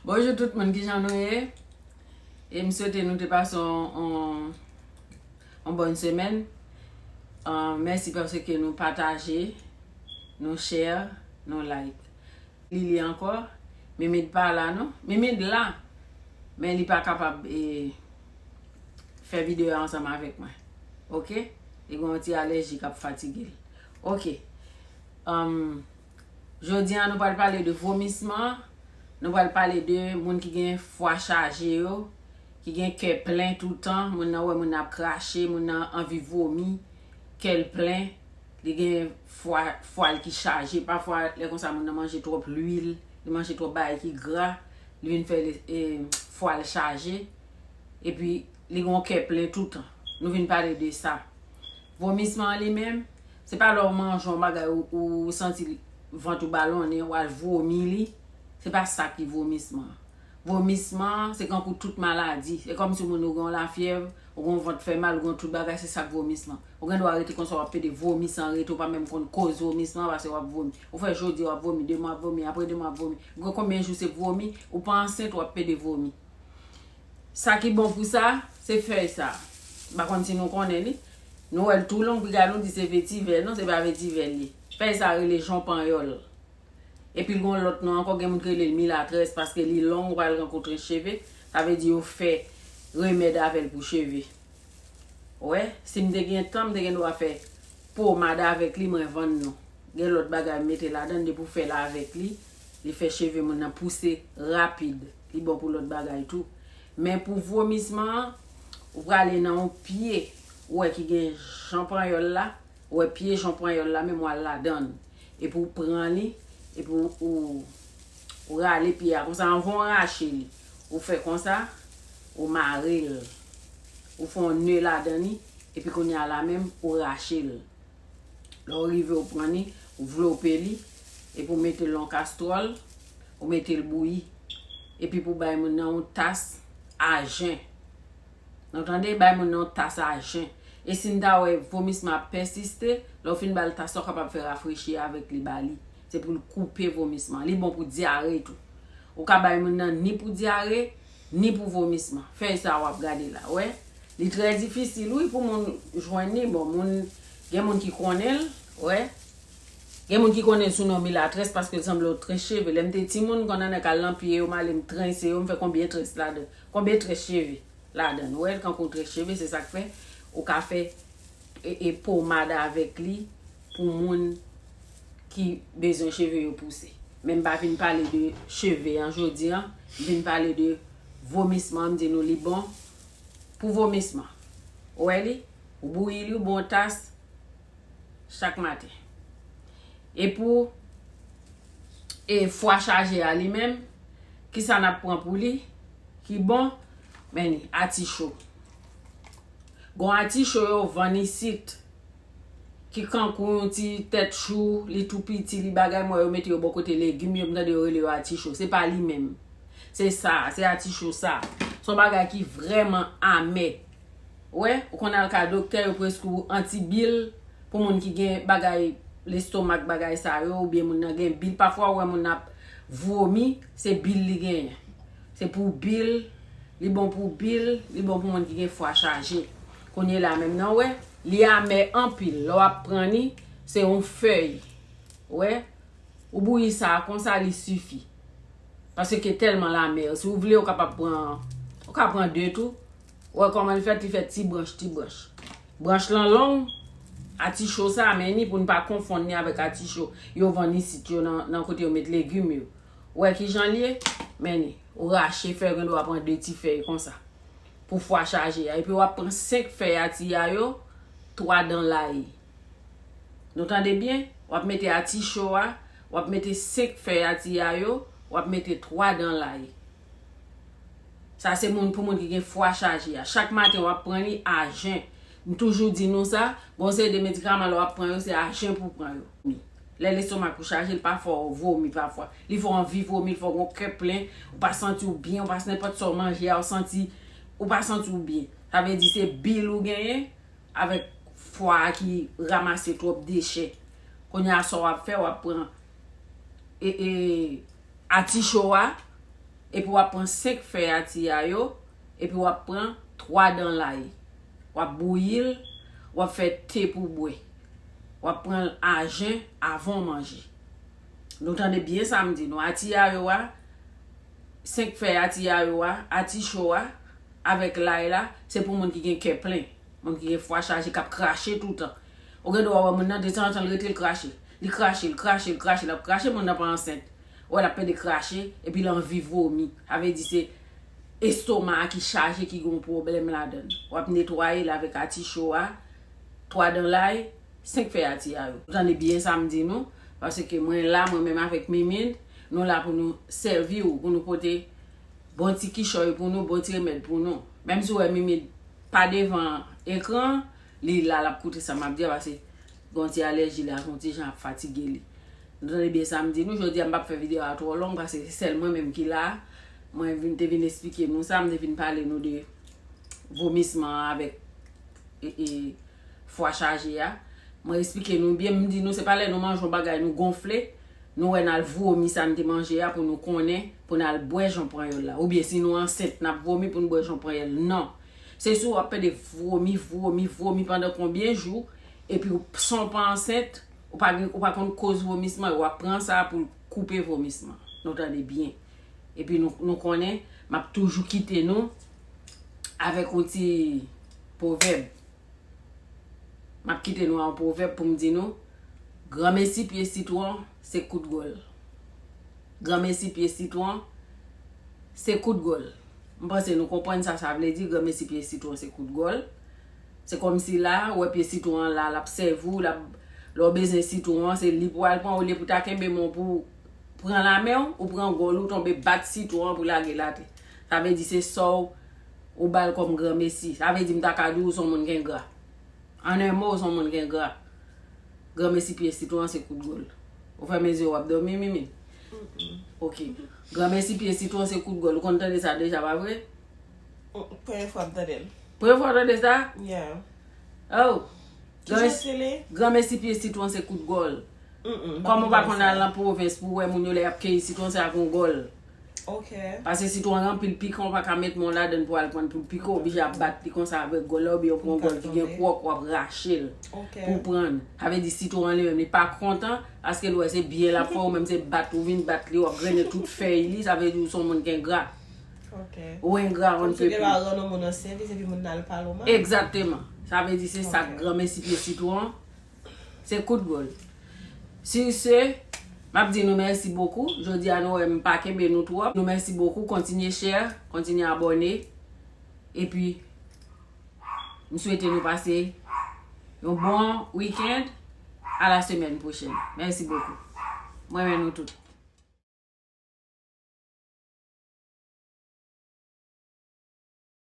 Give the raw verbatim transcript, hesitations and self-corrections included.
Bonjou tout moun, kijan nou ye? E m swete nou te pase yon, yon, yon bòn semèn. Ah, mèsi paske nou pataje, nou share, nou like. Lili ankò. Mimid pa la non. Mimid la. Men li pa kapab e, fè videyo a ansanm avèk mwen. Oke? Li gen yon ti alèji k ap fatige l. Oke. Um, Jodi a, nou pral pale de vomisman. Nou pral pale de moun ki gen fwa chaje yo, ki gen kè plen toutan. Moun nan wè moun nan ap krache, moun nan anvi vomi, kè l plen. Li gen fwa, fwa l ki chaje. Pafwa, lè konsa, moun nan manje twòp lwil, li manje twòp bagay ki gra, li vin fè li, e, fwa l chaje. Epi, li gen yon kè plen toutan. Nou vin pale de sa. Vomisman an li menm, se pa lè w manje yon bagay ou, ou santi vant ou balonnen, w al vomi li. Se pa sa ki vomisman an. Vomisman an, se kankou tout maladi. Se kòmsi moun ou gen yon lafyèv, ou gen yon vant fè mal, ou gen yon tout bagay, se sa k vomisman. Ou gen dwa rete konsa, w ap pede vomi san rete, ou pa menm konn koz vomisman an, paske w ap vomi. Ou fè jodi a, w ap vomi, demen w ap vomi, apre demen w ap vomi. Ou gen konbyen jou se vomi, ou pa ansent, w ap pede vomi. Sa ki bon pou sa, se fèy sa. M pa konn si nou konnen li. Nou wè l tou long, piga nou di se vetivè. Non, se pa vetivè l ye. Fèy sa rele jonpanyòl. Epi l gen yon lòt non ankò, gen moun ki rele l milatrès paske li long, ou pral rankontre cheve. Sa vle di yo fè remèd avè l pou cheve. Wè, si m te gen tan, m te gen dwa fè pomad avèk li, mwen vann nou. Gen lòt bagay m mete ladan l, depi w fè l avèk li, li fè cheve moun nan pouse rapid. Li bon pou lòt bagay tou. Men pou vomisman an, ou prale nan yon pye, ou wè ki gen jonpanyòl la, ou wè pye jonpanyòl la, menm w al ladan l. Epi w pran li, epi w, ou, ou rale pye a. Konsa, anvan w rache li, ou fè konsa, ou mare l. Ou fè yon ne ladan li, epi kounye a la menm, ou rache l. Lè w rive, ou pran li, ou vlope li, epi w mete l nan yon kastwòl, ou mete l bouyi. Epi pou bay moun nan yon tas ajen. Nou tande, bay moun nan yon tas ajen. E si n ta wè vomisman ap pèsiste, lè w fin ba l tas la, w kapab fè rafrechi avèk li, ba li. Se pou l koupe vomisman. Li bon pou dyare tou. Ou ka bay moun nan ni pou dyare, ni pou vomisman. Fèy sa w ap gade la, wè. Li trè difisil, wi, pou moun jwenn li. Bon, moun, gen moun ki konnen l, wè. Gen moun ki konnen l sou non milatrès paske l sanble yon très cheve. Lè m te timoun, m konn annik al nan pye yo, m ale m trense yo, m fè konbyen très ladan. Konbyen très cheve ladan. Ou wè l kankou très cheve, se sa k fè ou ka fè e, e pomad avèk li pou moun ki bezwen cheve yo pouse. Men m pa vin pale de cheve an jodi an, m vin pale de vomisman, m di nou li bon pou vomisman. Ou wè li? Ou bouyi li, ou bon tas chak maten. E pou e fwa chaje a li menm, kisa n ap pran pou li ki bon? Men ni aticho. Gon aticho yo vann isit, ki kankou yon ti tèt chou, li tou piti, li bagay, mwen yo mete yo bò kote legim yo, m tande yo rele yo aticho. Se pa li menm. Se sa, se aticho sa. Se yon bagay ki vrèman amè. Wè, ou konn al ka doktè, yo preskri w antibil pou moun ki gen bagay lestomak, bagay sa yo, oubyen moun nan gen bil. Pafwa, ou wè moun nan ap vomi, se bil li genyen. Se pou bil, li bon pou bil, li bon pou moun ki gen fwa chaje. Kounye la menm nan, wè, li amè anpil. Lè w ap pran li, se yon fèy. Wè, ou bouyi sa konsa, li sifi. Paske tèlman l amè. Si w vle, ou kapab pran, ou ka pran de tou. Ou wè kòman l fèt, li fè ti branch, ti branch. Branch lan long, aticho sa, men ni pou n pa konfonn li avèk aticho yo vann isit yo nan, nan kote yo met legim yo. Ou wè kijan l ye? Men ni, ou rache fèy, ou gen dwa pran de ti fèy konsa. Pou fwa chaje a. Epi w ap pran senk fèy atiya yo, twa dan lay. Nou tande byen? W ap mete aticho a, w ap mete senk fèy atiya yo, w ap mete twa dan lay. Sa se moun, pou moun ki gen fwa chaje a. Chak maten w ap pran li a jen. M toujou di nou sa, gon seri de medikaman lè w ap pran yo, se a jen pou pran yo. Lè lestomak ou chaje, li pa fè w vomi pafwa. Li fè w anvi vomi, li fè w gon kè plen, ou pa santi w byen, ou pa nenpòt sa w manje a, ou santi, ou pa santi w byen. Sa vle di se bil ou genyen, avèk fwa a ki ranmase twòp dechè. Kounye a sa w ap fè, w ap pran e, e, aticho a, Epi w ap pran senk fèy atiya yo, epi w ap pran twa dan lay. W ap bouyi l, w ap fè te pou bwè. W ap pran l ajen avan w manje. Nou tande byen sa m di nou. Atiya yo a, senk fèy atiya yo a, aticho a, avèk lay la, se pou moun ki gen kè plen. Moun ki gen fwa chaje, k ap krache toutan. Ou gen dwa wè moun nan, detanzantan, l rete l krache. Li krache, l krache, l krache, l ap krache, moun nan pa ansent. Ou wè l ap pede krache, epi l anvi vomi. Sa vle di se estoma a ki chaje, ki gen yon pwoblèm ladan l. W ap netwaye l avèk aticho a, twa dan lay, senk fèy atiya yo. Ou tande byen sa m di nou, paske mwen la, mwen menm avèk Mimid, nou la pou nou sèvi w, pou nou pote bon ti kichòy pou nou, bon ti remèd pou nou. Menm si w wè Mimid pa devan ekran, li la, l ap koute sa m ap di a, paske gen yon ti alèji la, gen yon ti jan ap fatige li. Nou tande byen sa m di nou, jodi a m p ap fè videyo a twò long, paske se sèl mwen menm ki la. Mwen vin, te vin esplike nou sa, m te vin pale nou de vomisman an avèk, e, e, fwa chaje a. Mwen esplike nou byen, m di nou, se pa lè nou manje yon bagay, nou gonfle, nou wè n al vomi sa n te manje a pou nou konnen, pou n al bwè jan panyòl la. Oubyen si nou ansent, n ap vomi pou n bwè jan panyòl. Non. Se si w ap pede vomi, vomi, vomi pandan konbyen jou, epi w, san w pa ansent, ou pa gen, ou pa konn koz vomisman, w ap pran sa pou l koupe vomisman. Nou tande byen. Epi nou, nou konnen, m ap toujou kite nou avèk yon ti pwovèb. M ap kite nou a yon pwovèb pou m di nou, granmesi pye sitwon, se kout gòl. Granmesi pye sitwon, se kout gòl. M panse nou konprann sa sa vle di, granmesi pye sitwon, se kout gòl. Se kòmsi la, ou wè pye sitwon an la, l ap sèvi w, l ap, lè w bezwen sitwon an, se li pou al pran, olye pou ta kenbe men w pou pran lanmen w, ou pran gòl ou tonbe bat sitwon an pou lage l atè. Sa vle di se sa w, ou ba l kòm granmesi. Sa vle di m ta ka di w se yon moun ki engra. An en mo, w se yon moun ki engra. Granmesi pye sitwon an se kout gòl. Ou fèmen zye w ap dòmi, Mimi? Ok. Granmesi pye sitwon se kout gòl. Ou konn tande sa deja, pa vre? Premye fwa m tande l. Premye fwa w tande sa? Yeah. Oh. Ki jan se li? Granmesi pye sitwon se kout gòl. Kòman w pa konn al nan pwovens pou w wè moun yo lè y ap keyi sitwon se ak yon gòl? Ok. Paske sitwon an anpil pikan, w pa ka met men w ladan l pou al pran l pou l pike, w oblije ap bat li konsa avèk gòl la, oubyen w pran yon gòl ki gen kwòk, w ap rache l pou w pran l. Sa vle di sitwon an li menm, li pa kontan, paske l wè se byen l ap fè, ou menm se bat, ou vin bat li, w ap grennen tout fèy li, sa vle di w se yon moun ki engra. Ok. Ou engra, on ne peut plus. Kòmsi w gen dwa rann yon moun an sèvis epi moun nan al pale w mal. Egzakteman. Sa vle di se sa k granmesi pye sitwon an. Se kout gòl. Sur ce, m ap di nou mèsi bokou. Jodi a nou wè m pa kenbe nou twòp. Nou mèsi bokou. Kontinye share, kontinye abòne. Epi, m swete nou pase yon bon weekend. À la semaine prochaine. Mèsi bokou. Mwen renmen nou tout.